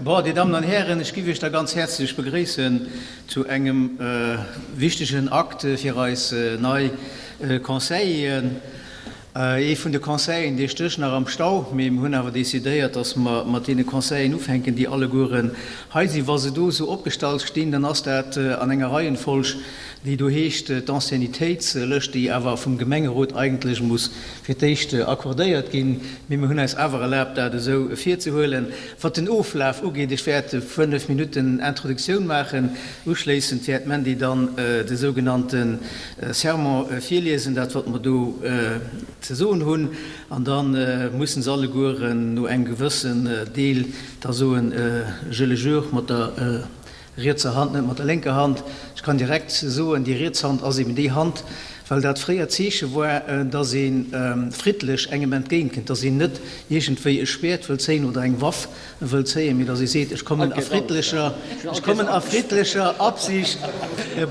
Bon, Dir Dammen an Hären, ech giff Iech da ganz häerzlech begréissen zu engem wichtegen Akt fir eis nei Conseilleren. Ee vun de Conseilleren, dee stécht nach am Stau, mee mir hunn awer decidéiert, dass mer mat deene Conseilleren ufänken, déi allegueren hei sinn. Wa se do esou opgestallt stinn, dann ass dat an enger Reihenfolg, déi do heescht d'Anciennitéitslëscht, déi awer vum Gemengerot eigentlech muss fir d'éischt accordéiert ginn. Mee mir hunn eis awer erlaabt, dat esou virzehuelen. Wat den Oflaf ugeet, ech wäert 5 Minutten Introduktioun maachen, uschléissend wäert d'Mandy dann de sougenannte Sermon virliesen, dat wat mer do ze soen hunn, an da mussen se allegueren no engem gewëssen Deel da soen, Je le jure, mat der rietser Hand, net mat der lénker Hand. Ech kann direkt soen, déi riets Hand ass eben déi Hand, well dat fréier Zeeche war, dass ee friddlech engem entgéintkënnt, dass een net iergendwéi e Schwäert wëll zéien oder eng Waff wëll zéien, mee dass ee seet, ech kommen a friddlecher, ech kommen a friddlecher Absicht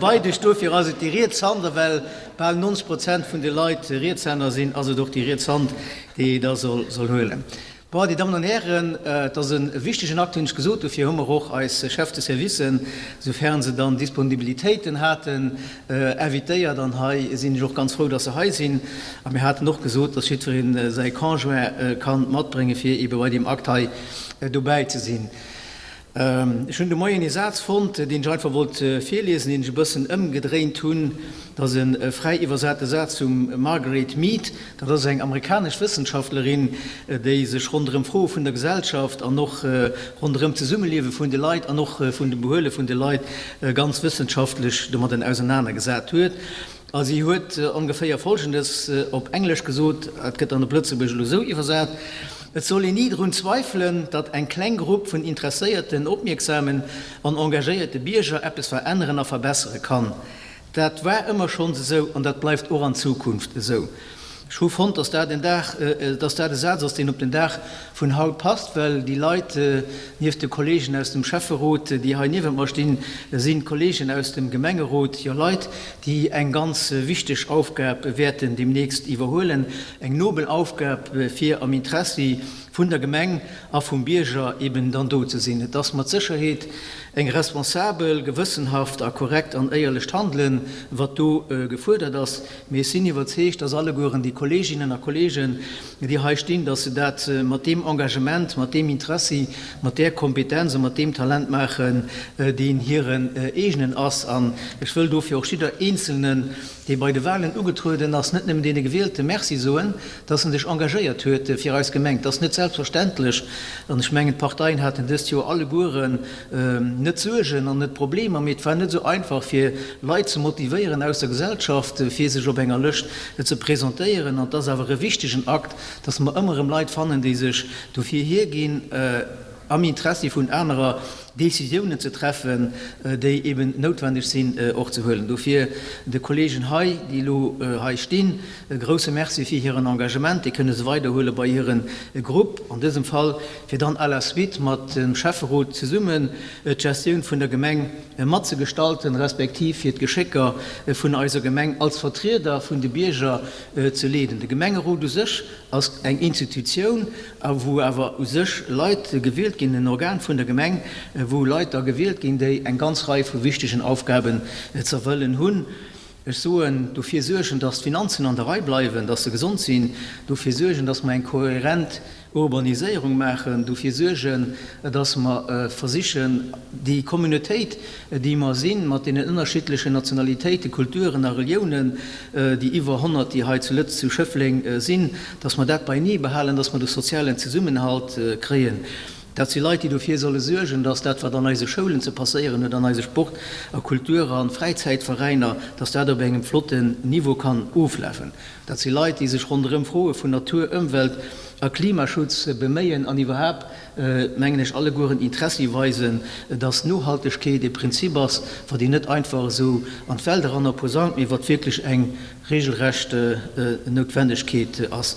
bei dech. Dofir ass et déi riets Hand, a well bal 90 Prozent vun de Leit Rietshänner sinn, ass et och déi riets Hand, déi ee da soll huelen. Bon, Dir Dammen an Hären, et ass e wichtegen Akt, hunn ech gesot. Dofir hu mer och eis Chefs de servicen, soufern se dann Disponibilitéiten haten, invitéiert. An hei sinn ech och ganz frou, dass se hei sinn. A mir haten och gesot, dass jiddweree säi Conjoint ka matbréngen, fir eebe bei deem Akt hei dobäi ze sinn. Ech hunn de Moien ee Saz fonnt, deen ech einfach wollt virliesen, deen ech e bëssen ëmgedréint hunn. Dat ass e fräi iwwersate Saz vum Margaret Mead. Dat ass eng amerikanesch Wëssenschaftlerin, déi sech ronderëm Froe vun der Gesellschaft an och ronderëm d'Zesummeliewe vun de Leit an och vun dem Behuele vun de Leit ganz wëssenschaftlech domadden ausernanergesat huet. A si huet ongeféier Folgendes op Englesch gesot, et gëtt dann op Lëtzebuergesch elo esou iwwersat, Et soll een ni drun zweifelen, datt eng kleng Grupp vun interesséierten, opmierksamen an engagéierte Bierger eppes veränneren a verbessere kann. Dat war ëmmer schonns esou an dat bleift och an Zukunft esou. Ech hu fonnt, dass dat en Dag, dass dat e Saz ass, deen op den Dag vun haut passt, well déi Leit, nieft de Kollegen aus dem Schäfferot, déi hei niewent mer stinn, sinn d'Kollegen aus dem Gemengerot jo Leit, déi eng ganz wichteg Aufgab wäerten deemnächst iwwerhuelen, eng nobel Aufgab, fir am Interessi vun der Gemeng a vum Bierger eben dann do ze sinn. Et ass mat Sécherheet eng responsabel, gewëssenhaft a korrekt an éierlecht Handelen, wat do gefuerdert ass. Mee ech sinn iwwerzeegt, dass allegueren déi Kolleeginnen a Kolleegen, déi hei stinn, dass se dat mat deem Engagement, mat deem Interessi, mat där Kompetenz a mat deem Talent maachen, deen hiren eegenen ass. An ech wëll dofir och jidder Eenzelnen, dee bei de Wahlen ugetrueden ass, net nëmmen deene Gewielte Merci soen, dass en sech engagéiert huet fir eis Gemeng. Et ass net selbstverständlech, an ech mengen, d'Parteien haten dëst Joer allegueren net Suergen an net Problemer, mee et war net esou einfach, fir Leit ze motivéieren aus der Gesellschaft, fir sech op enger Lëscht ze presentéieren. An et ass awer e wichtegen Akt, dass mer ëmmer erëm Leit fannen, déi sech dofir hierginn, am Interessi vun anerer Décisiounen ze treffen, déi eben noutwendeg sinn och ze huelen. Dofir de Kollegen hei, déi elo hei stinn, e grouse Merci fir hiren Engagement. Dee kënne se weiderhuele bei hire Grupp, an dësem Fall, fir dann à la suite mat dem Schäfferot zesummen d'Gestioun vun der Gemeng matzegestalten, respektiv fir d'Geschécker vun eiser Gemeng als Vertrieder vun de Bierger ze leeden. De Gemengerot u sech ass eng Institutioun, a wou awer u sech Leit gewielt ginn, en Organ vun der Gemeng, wou Leit da gewielt ginn, déi eng ganz Rei vu wichtegen Aufgaben z'erfëllen hunn. Ech soen, dofir suergen, dass d'Finanzen an der Rei bleiwen, dass se gesond sinn, dofir suergen, dass mer eng kohärent Urbaniséierung maachen, dofir suergen, dass mer versichen, déi Communautéit, déi mer sinn, mat deenen ënnerschiddlechen Nationalitéiten, Kulturen a Reliounen, déi iwwer 100, déi hei zu Lëtz, zu Schëffleng sinn, dass mer dat beienee behalen, dass mer de sozialen Zesummenhalt kréien. Dat si Leit, déi dofir solle suergen, dass dat, wat an eise Schoulen ze passéieren huet, an eise Sport a Kultur a Fräizäitveräiner, dass dat op engem flotten Niveau kann oflafen. Dat si Leit, déi sech ronderëm Froe vun Natur, Ëmwelt a Klimaschutz beméien an iwwerhaapt, mengen ech, allegueren Interessi weisen, dass Nohaltegkeet e Prinzip ass, wat een net einfach esou an d'Welt eran opposaunt, mee wat wierklech eng regelrecht Noutwendegkeet ass.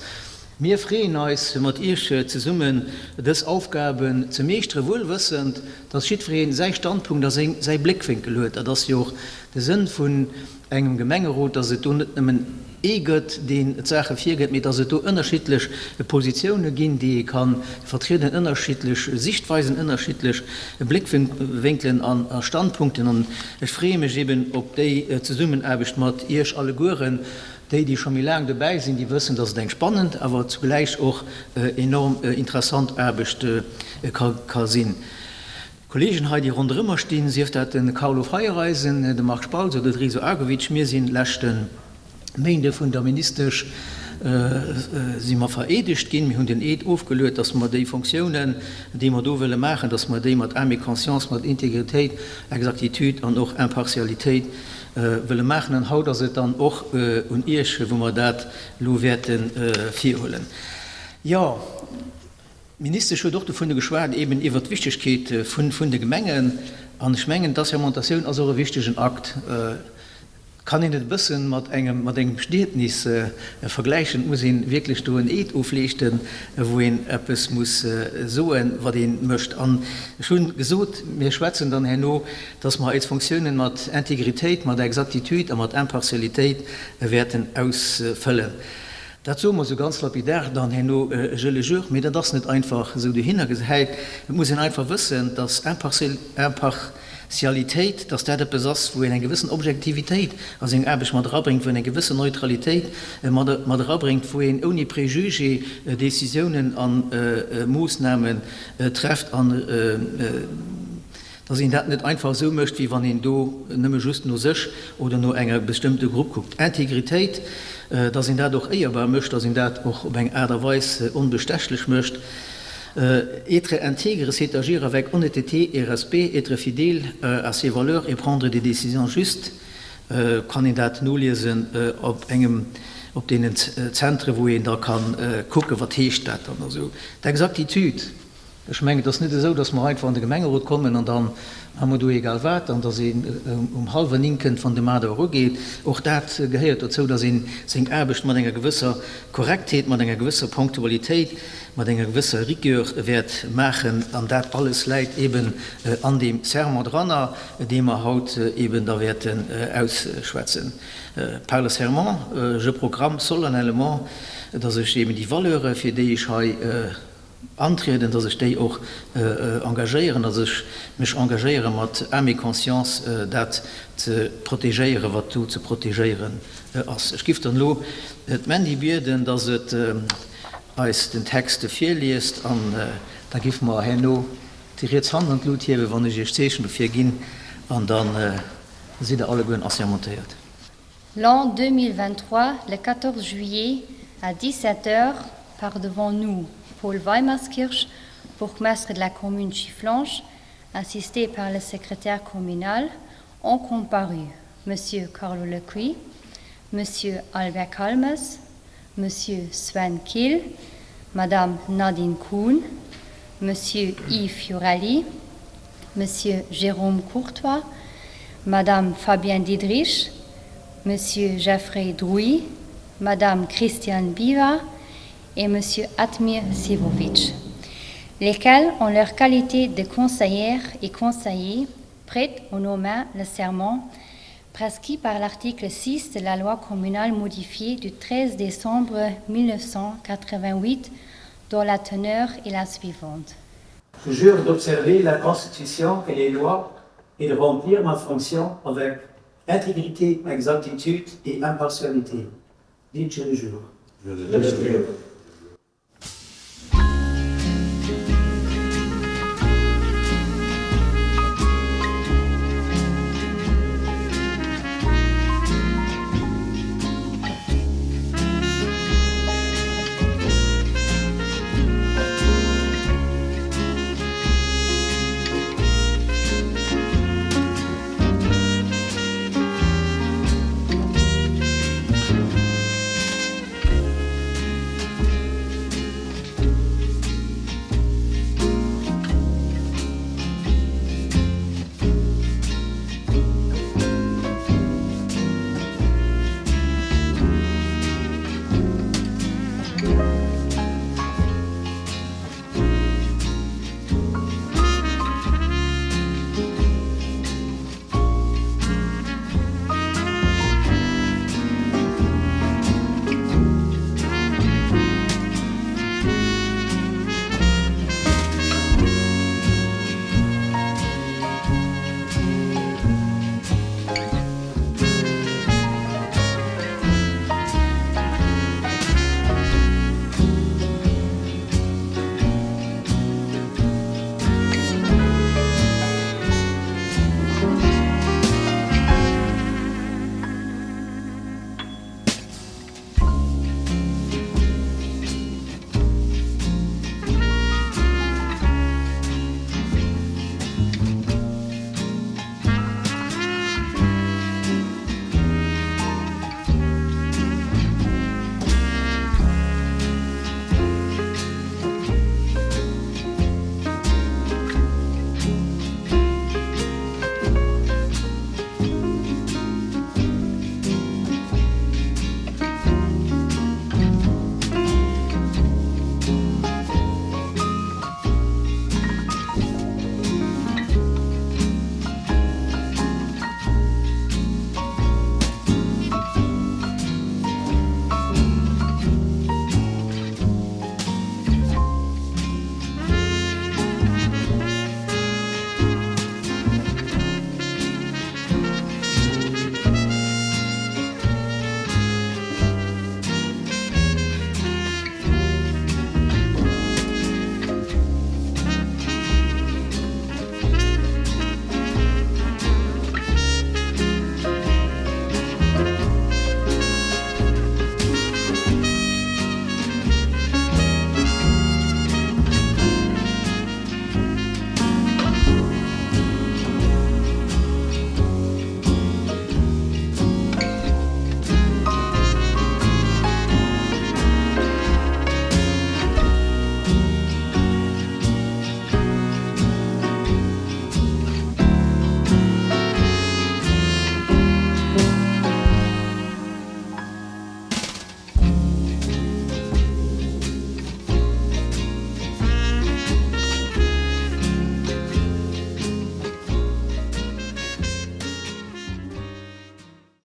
Mir freeën eis, mat Iech zesummen dës Aufgaben ze meeschteren, wuel wëssend, dass jiddweree säi Standpunkt a säi Bléckwénkel huet. Dat ass jo och de Sënn vun engem Gemengerot, dass et do net nëmmen. ee gëtt, deen d'Saache virgëtt, mee dass et do ënnerschiddlech Positioune ginn, déi ee ka vertrieden, ënnerschiddlech Sichtweisen, ënnerschiddlech Bléckwénkelen a Standpunkten. An ech freeë mech eben op déi Zesummenaarbecht mat Iech allegueren. Déi, déi scho méi laang dobäi sinn, déi wëssen, dass et eng spannend, awer zugläich och enorm interessant Aarbecht ka sinn. D'Kollegen hei, déi ronderëm mer stinn, sief dat de Carlo Feiereisen, de Marc Spautz oder de Rizo Agovic, mir sinn leschte Méinde vun der Ministesch si mer vereedegt ginn. Mir hunn den Eed ofgeluet, dass mer déi Fonctiounen, déi mer do wëlle maachen, dass mer déi mat âme et conscience, mat Integritéit, Exaktitude an och Impartialitéit wëlle maachen. An haut ass et dann och un Iech, wou mer dat elo wäerte virhuelen. Jo. D'Ministesch huet och dovun geschwat, eben iwwert d'Wichtegkeet vun de Gemengen. An ech mengen, d'Assermentatioun ass och e wichtegen Akt. Et kann een et e bësse mat engem mat engem Bestietnis vergläichen. Et muss ee wierklech do en Eed ofleeschten, wou een eppes muss soen, wat ee mécht. An ech hu gesot, mir schwätzen dann herno, dass mer eis Fonctiounen mat Integritéit, mat Exaktitude a mat Impartialitéit wäerten ausfëllen. Dat soe mer esou ganz lapidar dann herno, je le jure, mee dat ass net einfach esou dohinner gehäit. Et muss een einfach wëssen, dass Impartialitéit, dass dat eppes ass, wou een eng gewëssen Objektivitéit a seng Aarbecht mat erabréngt, wou een eng gewëssen Neutralitéit mat erabréngt, wou een ouni Préjugé Décisiounen a Moossnamen trefft an, Dass een dat net einfach esou mécht, wéi wann een do nëmme just no sech oder no enger bestëmmte Grupp kuckt. Integritéit, dass een dat och éierbar mécht, dass een dat och op eng Aart a Weis onbestechlech mécht. Être intègre, c'est agir avec honnêteté et respect, être fidèle à ses valeurs et prendre des décisions justes, kann een dat noliesen op engem, op deenen Zentre wou een da ka kucken, wat heescht dat dann esou. D'Exactitude. Ech mengen, et ass net esou, datt mer einfach an de Gemengerot kommen an dann hu mer do egal wat an datt een um hallwer 9 kënnt, wann de Mader erugeet. Och dat gehéiert dozou, datt ee seng Aarbecht mat enger gewësser Korrektheet, mat enger gewësser Ponktualitéit, mat enger gewësser Rigueur wäert maachen. An dat alles läit eben an deem Serment dranner, dee mer haut eben da wäerten ausschwätzen. Par le serment, je proclame solennellement, datt ech eben déi Valeure, fir déi ech hei Antrieden, dass ech déi och engagéieren, dass ech mech engagéiere mat âme et conscience dat ze protegéieren, wat do ze protegéieren ass. Ech giff dann elo d'Mandy bieden, dass et eis den Text virliest an da giffe mer herno déi riets Hand an d'Lut hiewen, wann ech Iech d'Zeechen dofir ginn, an da sidd Der allegueren assermentéiert. L'an 2023, le 14 juillet à 17 heures par devant nous Paul Weimerskirch, bourgmestre de la commune Chifflange, assisté par le secrétaire communal, ont comparu Monsieur Carlo Lecuit, Monsieur Albert Calmes, Monsieur Sven Kill, Madame Nadine Kuhn, Monsieur Yves Fiorelli, Monsieur Jérôme Courtois, Madame Fabienne Diedrich, Monsieur Jeffrey Drouy, Madame Christiane Biva et Monsieur Admir Sivovic, lesquels, en leur qualité de conseillères et conseillers, prêtent au nos mains le serment prescrit par l'article 6 de la loi communale modifiée du 13 décembre 1988 dont la teneur est la suivante. Je jure d'observer la Constitution et les lois et de remplir ma fonction avec intégrité, exactitude et impartialité. Dites je le jure. Je le jure.